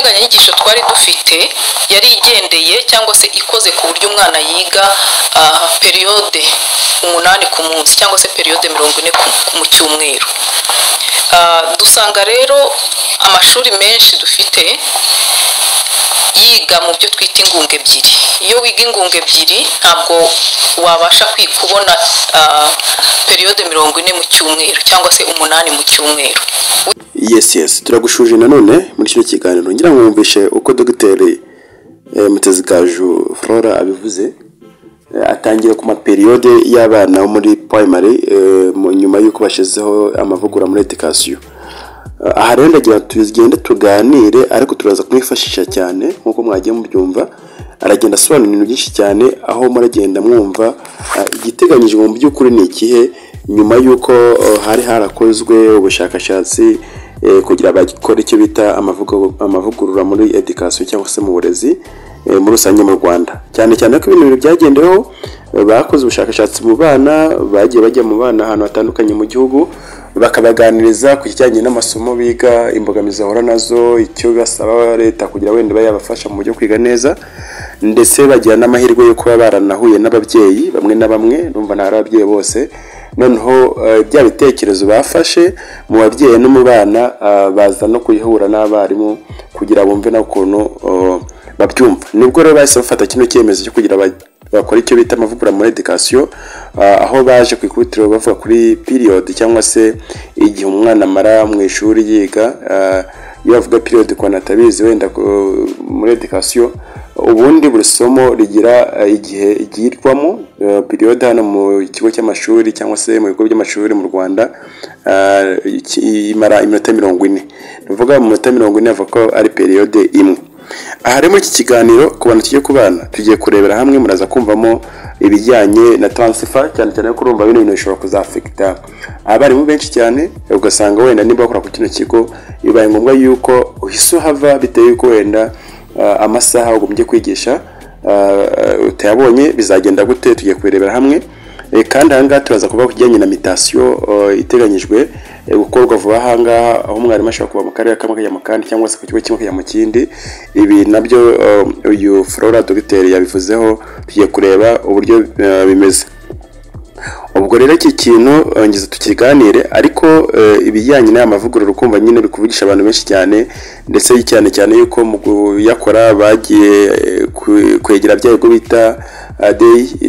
Integanyanyigisho twari dufite yari igendeye cyangwa se ikoze ku buryo umwana yiga période 8 ku munsi, cyangwa se période 40 mu cyumweru. Dusanga rero amashuri menshi dufite yiga mu byo twita ingunga ebyiri. Iyo wiga ingunga ebyiri, ntabwo wabasha kubona période 40 mu cyumweru cyangwa se 8 mu cyumweru. Yes, turagushuje nanone muri kino kiganiro. Ngira ngo mwumvishe uko Dogiteri Mutezigaju Flora abivuze. Atangira ku ma période y'abana bo muri primary nyuma y'uko bashyizeho amavugurura muri éducation. Aha rero ndagira tugende tuganire, ariko turaza kumwifashisha cyane nk'uko mwagiye mubyumva. Aragenda asobanura ibintu byinshi cyane, aho muragenda mwumva igiteganyijwe mu by'ukuri ni ikihe nyuma y'uko hari harakozwe ubushakashatsi kugira bakore icyo bita amavugurura muri éducation cyangwa se mu burezi muri rusange mu Rwanda, cyane cyane ko ibintu byagendeweho, bakoze ubushakashatsi mu bana, bagiye bajya mu bana ahantu hatandukanye mu gihugu, bakabaganiriza ku kijyanye n'amasomo biga, imbogamizi bahura nazo, icyo basaba leta kugira wenda ibe yabafasha mu buryo kwiga neza, ndetse bagira n'amahirwe yo kuba baranahuye n'ababyeyi bamwe na bamwe. Numva nta ababyeyi bose. Noneho bya bitekerezo bafashe mu babyeyi no mu bana, baza no kuyihura n'abarimu kugira bumve n'ukuntu babyumva. Nibwo rero bahise bafata kino cyemezo cyo kugira bakora icyo bita amavugurura muri éducation, aho baje ku ikubitiro bavuga kuri période cyangwa se igihe umwana amara mu ishuri yiga. Iyo bavuga période, ku bantu batabizi wenda muri éducation, ubundi buri somo rigira igihe ryigwamo. Période hano mu kigo cy'amashuri cyangwa se mu bigo by'amashuri mu Rwanda imara iminota 40. Ni ukuvuga mu minota 40 avuga ko ari période imwe. Aha rero muri iki kiganiro, ku bantu tugiye kubana, tugiye kurebera hamwe, muraza kumvamo ibijyanye na transfer, cyane cyane ko urumva bino bintu bishobora kuzaffecta abarimu benshi cyane, ugasanga wenda niba bakora ku kino kigo bibaye ngombwa yuko uhise uhava bitewe yuko wenda amasaha ugombye kwigisha utayabonye. Bizagenda gute? Tugiye kubirebera hamwe. Kandi aha ngaha turaza kuvuga ku kijyanye na mutation iteganyijwe gukorwa vuba aha ngaha, aho umwarimu ashobora kuva mu karere kamwe akajya mu kandi, cyangwa se ku kigo kimwe akajya mu kindi. Ibi nabyo uyu Flora dogiteri yabivuzeho, tugiye kureba uburyo bimeze. Ubwo rero iki kintu ngize tukiganire, ariko ibijyanye n'aya mavugurura, ukumva nyine bikuvugisha abantu benshi cyane, ndetse cyane cyane yuko mu kuyakora bagiye kwegera bya bigo bita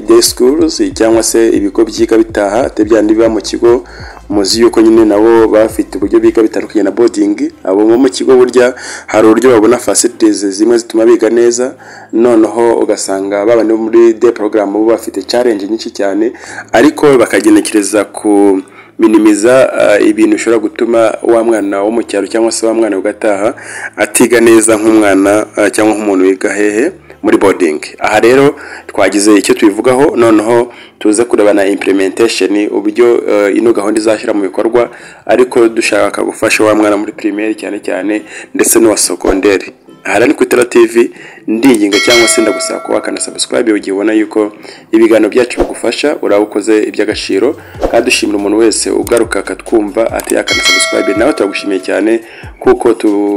day schools cyangwa se ibigo byiga bitaha, atari bya biba mu kigo. Muzi yuko nyine nabo bafite uburyo biga bitandukanye na boarding. Abo mu kigo burya hari uburyo babona facilities zimwe zituma biga neza, noneho ugasanga baba no muri day program bo bafite challenge nyinshi cyane, ariko bakagenekereza ku minimiza ibintu bishobora gutuma wa mwana wo mu cyaro cyangwa se wa mwana ugataha atiga neza nk'umwana cyangwa nk'umuntu wiga hehe, muri boarding. Aha rero twagize icyo tubivugaho, noneho tuze kureba na implementation, uburyo ino gahunda izashyira mu bikorwa, ariko dushaka gufasha wa mwana muri primaire cyane cyane, ndetse n'uwa secondaire. Aha ni kuri Tera TV. Ndinginga cyangwa se ndagusaba kuba wakanda subscribe igihe ubona yuko ibiganiro byacu bigufasha, uraba ukoze iby'agaciro. Kandi dushimira umuntu wese ugaruka akatwumva ati yakanda subscribe, nawe turagushimiye cyane kuko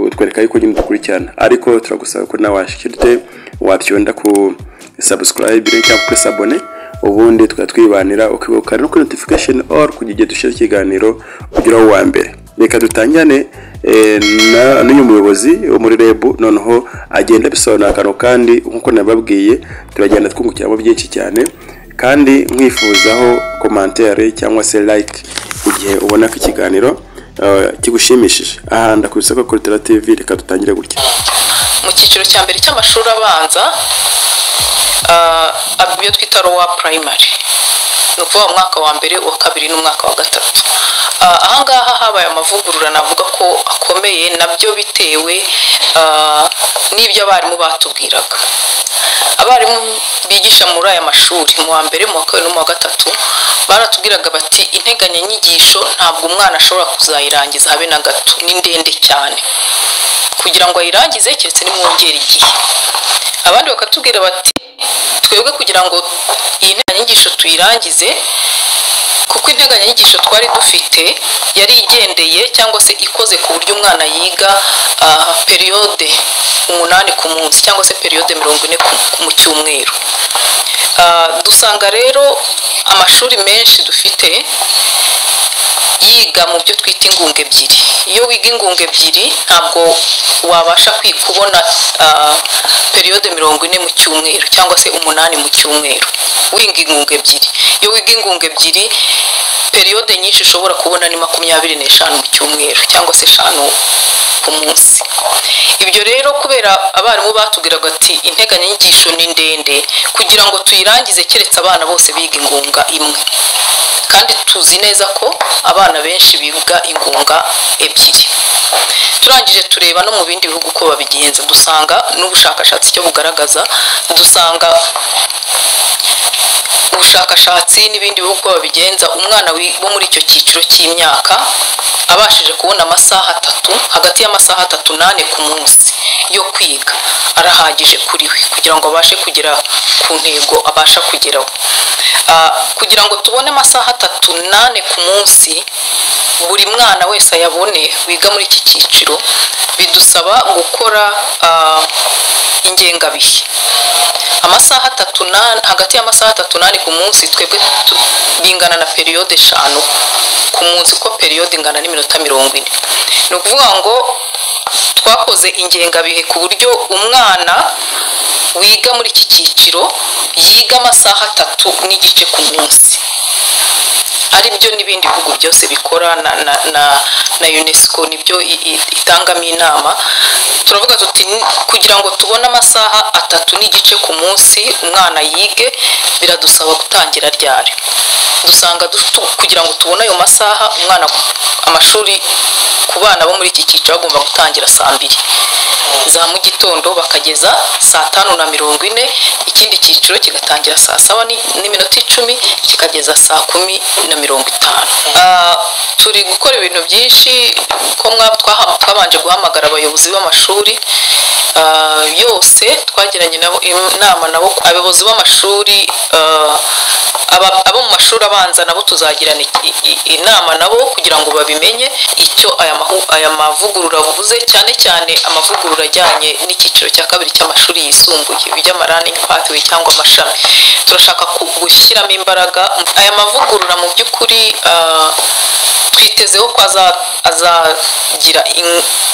twereka yuko nyine dukurikirana. Ariko turagusaba ko nawe washikirite wabyonda ku subscribe cyangwa kuri s'abonner, ubundi tukaba twibanira, ukibuka no kuri notification all kugira igihe dushyira ikiganiro ugeraho uwa mbere. Reka dutangane n'uyu muyobozi wo muri REB, noneho agenda abisobanura akantu. Kandi nk'uko nababwiye, turagenda twungukiramo byinshi cyane. Kandi nkwifuzaho commentaire cyangwa se like igihe ubona ko ikiganiro kigushimishije. Aha ndakubise ko kuri Tera TV. Reka dutangire gutya. Mu cyiciro cya mbere cy'amashuri abanza, ibyo twita lower primary, ni ukuvuga mu mwaka wa mbere, uwa kabiri n'umwaka wa gatatu. Ahangaha habaye amavugurura navuga ko akomeye, nabyo bitewe n'ibyo abarimu batubwiraga. Abarimu bigisha muri aya mashuri, mu wa mbere, mu wa kabiri no mu wa gatatu, baratubwiraga bati: "Integanyanyigisho ntabwo umwana ashobora kuzayirangiza habe na gato, ni ndende cyane kugira ngo ayirangize, keretse nimwongera igihe." Abandi bakatubwira bati: "Twebwe kugira ngo iyi nteganyanyigisho tuyirangize, kuko integanyanyigisho twari dufite yari igendeye cyangwa se ikoze ku buryo umwana yiga période 8 ku munsi cyangwa se periyode 40 mu cyumweru. Dusanga rero amashuri menshi dufite yiga mu byo twita ingunga ebyiri. Iyo wiga ingunga ebyiri ntabwo wabasha kubona periyode 40 mu cyumweru cyangwa se 8 mu cyumweru wiga ingunga ebyiri. Iyo wiga ingunga ebyiri periyode nyinshi ushobora kubona ni 25 mu cyumweru cyangwa se 5 ku munsi. Ibyo rero kubera abarimu batubwiraga ati integanyanyigisho ni ndende kugira ngo tuyirangize keretse abana bose biga ingunga imwe, kandi tuzi neza ko abana benshi biga ingunga ebyiri. Turangije tureba no mu bindi bihugu uko babigenza, dusanga n'ubushakashatsi icyo bugaragaza, dusanga ubushakashatsi n'ibindi bihugu babigenza, umwana wo muri icyo cyiciro cy'imyaka abashije kubona amasaha 3, hagati y'amasaha 3 na 4 ku munsi yo kwiga arahagije kuri we kugira ngo abashe kugera ku ntego abasha kugeraho. Kugira ngo tubone amasaha 3 na 4 ku munsi buri mwana wese ayabone wiga muri iki cyiciro, bidusaba gukora ingengabihe. Amasaha 3 na hagati y'amasaha 3 na 4 ku munsi twebwe bingana na periyode 5 ku munsi, ko periyode ingana n'iminota 40. Ni ukuvuga ngo twakoze ingengabihe ku buryo umwana wiga muri iki cyiciro yiga amasaha 3.5 ku munsi, ari byo n'ibindi bihugu byose bikora na UNESCO nibyo itangamo inama. Turavuga tuti kugira ngo tubone amasaha 3.5 ku munsi umwana yige biradusaba gutangira ryari. Dusanga kugira ngo tubone ayo masaha umwana amashuri ku bana bo muri iki cyiciro bagomba gutangira saa 2 za mu gitondo bakageza saa 5:40, ikindi cyiciro kigatangira saa 7:10 kikageza saa 10:50. Turi gukora ibintu byinshi ko twabanje guhamagara abayobozi b'amashuri yose, twagiranye nabo inama, nabo abayobozi b'amashuri abo mu mashuri abanza nabo tuzagirana inama nabo kugira ngo babimenye icyo aya mavugurura avuze, cyane cyane amavugurura ajyanye n'icyiciro cya kabiri cy'amashuri yisumbuye by'ama learning pathway cyangwa amashami. Turashaka gushyiramo imbaraga aya mavugurura. Mu by'ukuri twitezeho ko azagira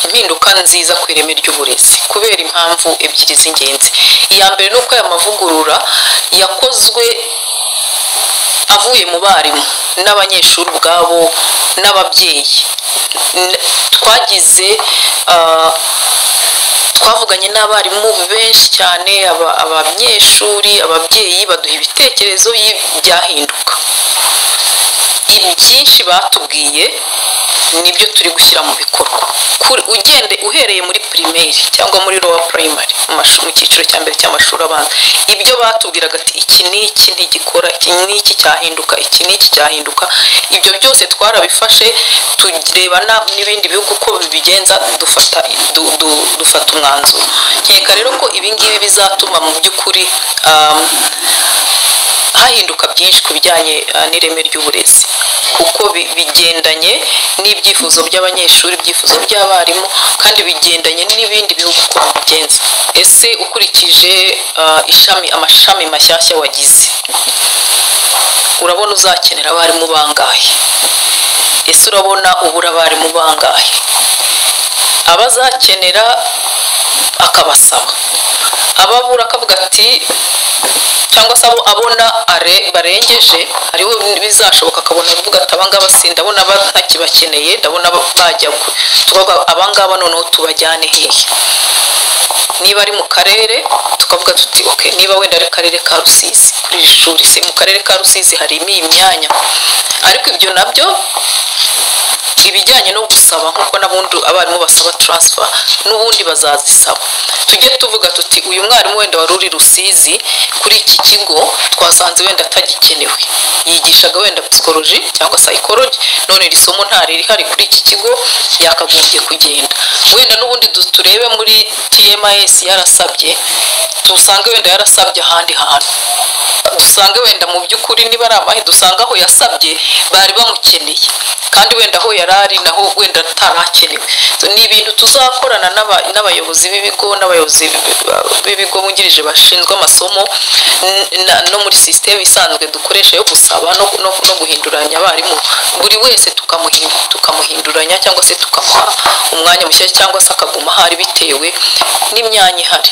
impinduka nziza ku ireme ry'uburezi kubera impamvu ebyiri z'ingenzi. Iya mbere ni uko aya mavugurura yakozwe avuye mu barimu n'abanyeshuri ubwabo n'ababyeyi. Twagize twavuganye n'abarimu benshi cyane, abanyeshuri, ababyeyi baduha ibitekerezo byahinduka. Ibyinshi batubwiye nibyo turi gushyira mu bikorwa. Ugende uhereye muri primaire cyangwa muri lower primary mu cyiciro cya mbere cy'amashuri abanza, ibyo batubwiraga ati iki n'iki ntigikora, iki n'iki cyahinduka, iki n'iki cyahinduka, ibyo byose twarabifashe, tureba n'ibindi bihugu uko bibigenza, dufata umwanzuro. Nkeka rero ko ibi ngibi bizatuma mu by'ukuri hahinduka byinshi ku bijyanye n'ireme ry'uburezi, kuko bigendanye n'ibyifuzo by'abanyeshuri, ibyifuzo by'abarimu, kandi bigendanye n'ibindi bihugu uko bigenza. Ese ukurikije ishami amashami mashyashya wagize, urabona uzakenera abarimu bangahe? Ese urabona ubura abarimu bangahe? Abazakenera akabasaba, ababura akavuga ati, cyangwa se abo abona barengeje hariho bizashoboka akabona avuga ati abangaba si ndabona ntakibakeneye, ndabona bajya tukavuga abangaba noneho tubajyane hehe? Niba ari mu karere tukavuga tuti okay, niba wenda ari karere ka Rusizi kuri iri shuri, se mu karere ka Rusizi harimo iyi myanya. Ariko ibyo nabyo ibijyanye no gusaba nk'uko n'abundi abarimu basaba transfer n'ubundi bazazisaba, tujye tuvuga tuti uyu mwarimu wenda wari uri Rusizi kuri iki kigo twasanze wenda atagikenewe, yigishaga wenda psychology cyangwa psychology, none iri somo ntari rihari kuri iki kigo, yakagombye kugenda. Wenda n'ubundi turebe muri TMIS yarasabye, tusange wenda yarasabye ahandi hantu. Dusange wenda mu by'ukuri niba ari amahe, dusanga aho yasabye bari bamukeneye, kandi wenda aho yari ari naho wenda atarakenewe. So, ni ibintu tuzakorana n'abayobozi b'ibigo, n'abayobozi b'ibigo bungirije bashinzwe amasomo, no muri sisiteme isanzwe dukoresha yo gusaba no guhinduranya abarimu, buri wese tukamuhinduranya cyangwa se tukamuha umwanya mushya, cyangwa se akaguma ahari bitewe n'imyanya ihari.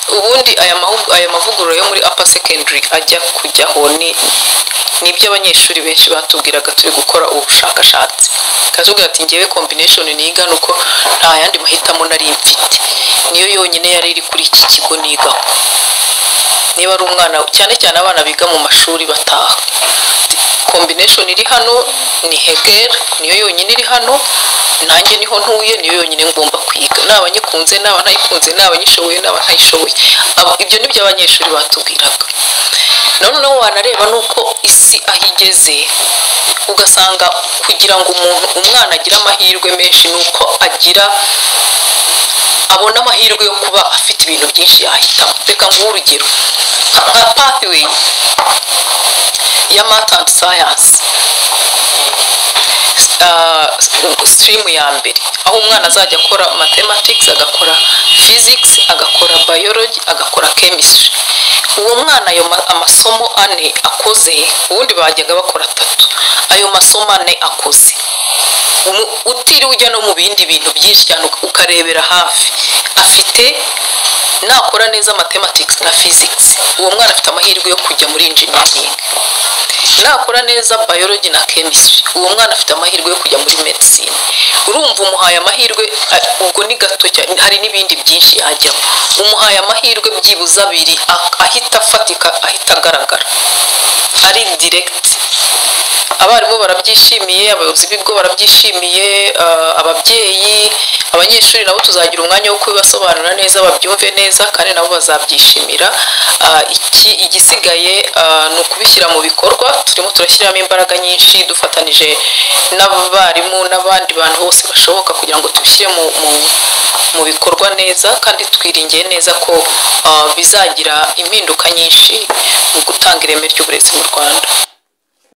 Ubundi aya mavugurura yo muri upper secondary ajya kujyaho, ni nibyo abanyeshuri benshi batubwiraga turi gukora ubu bushakashatsi. Katubwira ati: "Ngewe combination niga nuko nta yandi mahitamo nari mfite, niyo yonyine yari iri kuri iki kigo nigaho." Niba ari umwana, cyane cyane abana biga mu mashuri bataha, "Combination iri hano ni HEGR, niyo yonyine iri hano, nanjye niho ntuye, niyo yonyine ngomba kwiga, naba nyikunze, naba ntayikunze, naba nyishoboye, naba ntayishoboye." Ibyo nibyo abanyeshuri batubwiraga. Noneho wanareba nuko isi aho igeze, ugasanga kugira ngo umuntu, umwana agire amahirwe menshi, ni uko agira abona amahirwe yo kuba afite ibintu byinshi yahitamo. Reka nguhe urugero nka pathway ya math and science, stream ya mbere, aho umwana azajya akora mathematics, agakora physics, agakora biology, agakora chemistry. Uwo mwana ayo amasomo ane akoze, ubundi bajyaga bakora atatu, ayo masomo ane akoze, utiriwe ujya no mu bindi bintu byinshi cyane, ukarebera hafi, afite nakora neza mathematics na physics, uwo mwana afite amahirwe yo kujya muri engineering. Nakora neza biology na chemistry, uwo mwana afite amahirwe yo kujya muri medicine. Urumva umuhaye amahirwe, ubwo ni gato cyane, hari n'ibindi byinshi yajyamo. Umuhaye amahirwe byibuze abiri ahita afatika, ahita agaragara, ari direct. Abarimu barabyishimiye, abayobozi b'ibigo barabyishimiye, ababyeyi, abanyeshuri nabo tuzagira umwanya wo kubibasobanurira neza, babyumve neza, kandi nabo bazabyishimira. Iki igisigaye ni ukubishyira mu bikorwa. Turimo turashyiramo imbaraga nyinshi dufatanije n'abarimu n'abandi bantu bose bashoboka kugira ngo tubishyire mu bikorwa neza, kandi twiringiye neza ko bizagira impinduka nyinshi mu gutanga ireme ry'uburezi mu Rwanda.